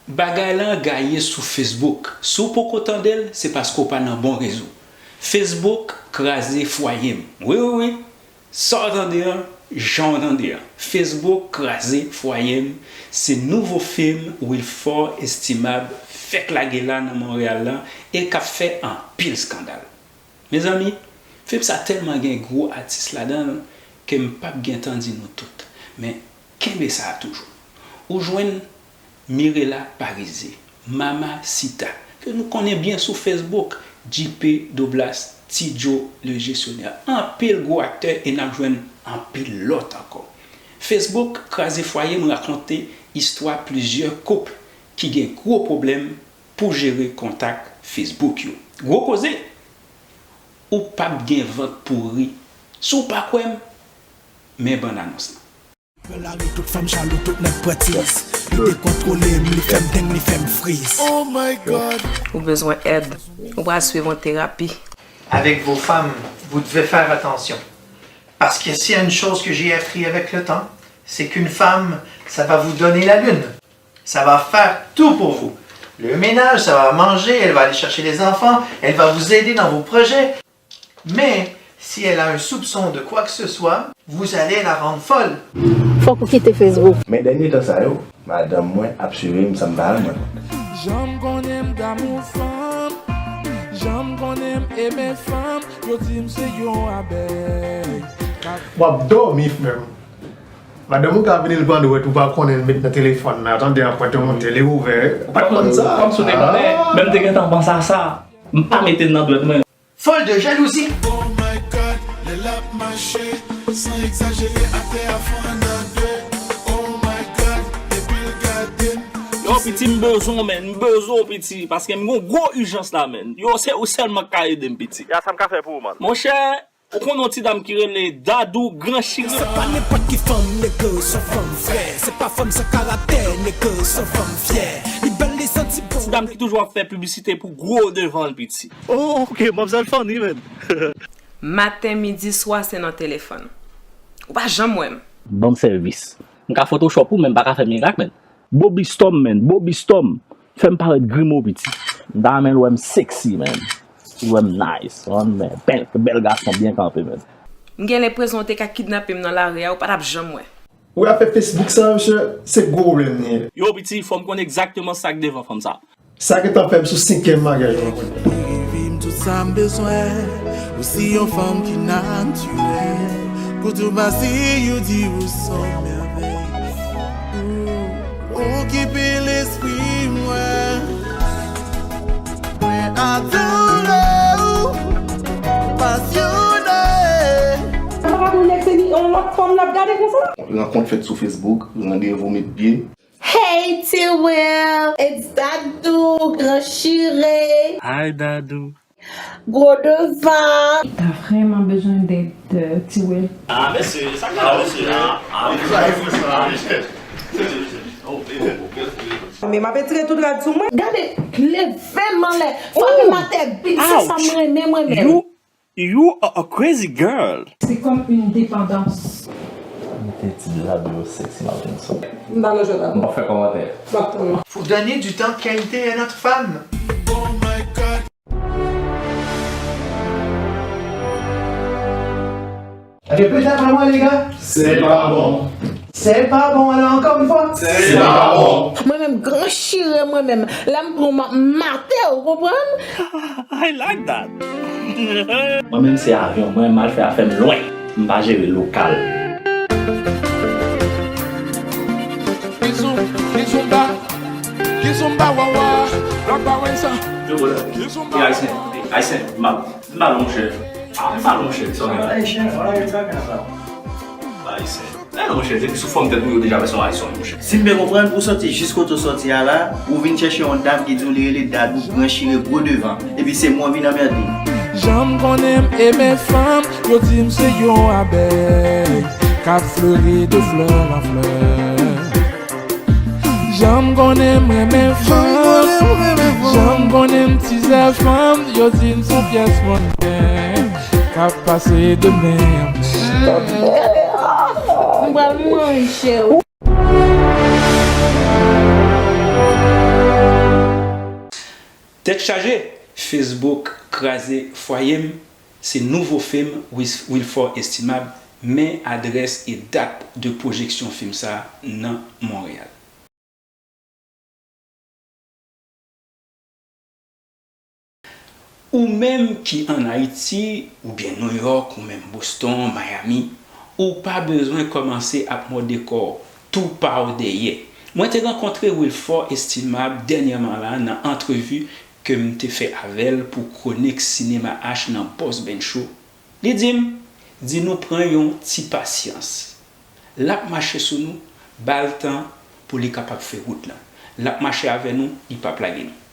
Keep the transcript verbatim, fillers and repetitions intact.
Bagay lan gaye sou Facebook. Si w poko tande l, se paske w pa nan bon rezo. Facebook kraze fwaye m. Wi, wi, wi. Sa w tande an, jan w tande an. Facebook kraze fwaye m. Se nouvo fim Wilfort Estimable fèk lage la nan Monreyal lan e k ap fè anpil eskandal. Mezanmi, fim sa tèlman gen gwo atis ladan l ke m p ap gen tan di nou tout. Men, kenbe sa a toujou. Ou jwenn Mirella Parize, Mama Sita, ke nou konnen byen sou Facebook, J P Doblas, Ti Joe le Gestionnaire, anpil gwo aktè e n ap jwenn anpil lòt ankò. Facebook kraze fwaye m rakonte istwa plizyè koup ki gen gwo pwoblèm pou jere kontak Facebook yo. Gwo koze! Ou p ap gen vant pou ri. Si w pa kwè m, men bann anons lan. Nan lari tout fanm jalou, tout nèg pran tiz. Li dekontwole m, li fè m deng, li fè m friz. Oh my God! Ou bezwen èd. Ou pral swiv yon terapi. Avec vos femmes, vous devez faire attention. Parce que s'il y a une chose que j'ai appris avec le temps, c'est qu'une femme, ça va vous donner la lune. Ça va faire tout pour vous. Le ménage, ça va manger, elle va aller chercher les enfants, elle va vous aider dans vos projets. Mais si elle a un soupçon de quoi que ce soit, vous allez la rendre folle. Fòk ou kite Facebook. Men dènye tan sa yo, madanm mwen ap swive m san m pa wè mwen. Jan m konnen m damou fanm, jan m konnen m enmen fanm, yo di m se yon abèy. W ap dòmi, frè m. Madanm ou ka vini, l pran dwèt ou pa konnen, l met nan telefòn nan, tande anprent ou monte, li ouvè. Ou pa t konn sa? Kòmsi w te konnen. Men m te gentan panse a sa. M pa mete l nan dwèt mwen. Folle de jalousie. Oh my God, lè l ap mache, san egzajere, atè a fann an de. Oh my God, depi l gade m. Yo, piti, m bezwen w, menn. M bezwen w, piti, paske m gon gwo ijans la, menn. Yo, se ou sèlman k ka ede m, piti. Ya, sa m ka fè pou ou, man? Monchè, ou konn yon ti dam ki rele Dadou Gran Chire? Se pa nenpòt ki fanm, nèg, se yon fanm vrè. Se pa fanm san karaktè, nèg, se yon fanm fyè. Li bèl, li santi bon. Ti dam ki toujou ap fè piblisite pou gwo devan l, piti. Oh, ok, manmzèl funny, man. Maten, midi, swa, se nan telefòn. Ou pa janm wè m. Ban m sèvis. M ka Photoshop ou, men m pa ka fè mirak, man. Bobistom, man. Bobistom. Fè m parèt grimo, piti. M ta renmen l wè m sexy, man. L wè m nice, man. Bèl, bèl gason byen kanpe, man. M gen lenpresyon w te ka kidnape m nan lari a, ou pa t ap janm wè. Ou afè Facebook sa, mesye, se gwo pwoblèm li ye. Yo, piti, fò m konn egzakteman sa k devan fanm sa. Sa gentan fè m sou senkyèm maryaj mwen. Baby, m tout sa m bezwen. Ou si yon fanm ki natirèl. Kote w pase, yo di ou se yon mèvèy. Ou okipe lespri mwen. Mwen adore w, pasyone. Sa pa pou nèg, se ni yon lòt fanm l ap gade konsa? Rankont fèt sou Facebook, randevou met pye. Hey, T-Will, it's Dadou, Gran Chire. Hi, Dadou. Gwo devan. Li ta vrèman bezwen dèd, euh, T-Will. Ah, mesye, sa k la, mesye? Ah, ah, mesye. Men m ap etire tout rad sou mwen. Gade, leve m anlè. Frape m atè, big, se sa m renmen, mwen menm. You, you are a crazy girl. C'est comme une dépendance. M te di Dadou yo sexy, m ap vin sou. M pa nan jwèt la. M p ap fè kòmantè. M ap tann. Faut donner du temps de qualité à notre femme. Oh my God. Epi petèt mwen, les gars. Se pa bon. Se pa bon, alò, ankò yon fwa. Se pa bon. Mwen menm, Gran Chire, mwen menm, lè m pran w, m ap mate w, konprann? I like that. Mwen menm, se avyon, mwen, m al fè afè m lwen. M pa jere lokal. Kizomba, kizomba, wawa, la pa wè sa. Yo, bro. Kizomba. Ayisyen, Ayisyen, m ap M pa lonje. Ah, m pa lonje. Ayisyen, fò la yo trape nan sa. Ayisyen. Lè lonje, depi sou fòm tèt ou, yo deja wè se yon Ayisyen, monchè. Si m byen konprann, ou sòti jis kote w sòti a la, ou vin chèche yon dam ki di w li rele Dadou, Gran Chire, gwo devan. Epi se mwen vin anmède. Jan m konnen m enmen fanm, yo di m se yon abèy k ap fleri de flè an flè. Jan m konnen m renmen fanm, jan m konnen m tizè fanm, yo di m se yon pyès monnè k ap pase de men an men. M pral manje w. Tèt chaje! Facebook kraze fwaye m, se nouvo fim Wis- Wilfort Estimable, men adrès e dat de pwojeksyon fim sa nan Monreyal. Ou menm ki ann Ayiti, oubyen Nouyòk, ou menm Boston, Miami, ou pa bezwen kòmanse ap mòde kò w, tou pa w dèyè. Mwen te rankontre Wilfort Estimable dènyèman la nan antrevi ke m te fè avè l pou kwonik Sinema H nan Boss Band Show. Li di m, di nou pran yon ti pasyans. L ap mache sou nou, ba l tan pou li kapab fè wout lan. L ap mache avè nou, li p ap lage nou.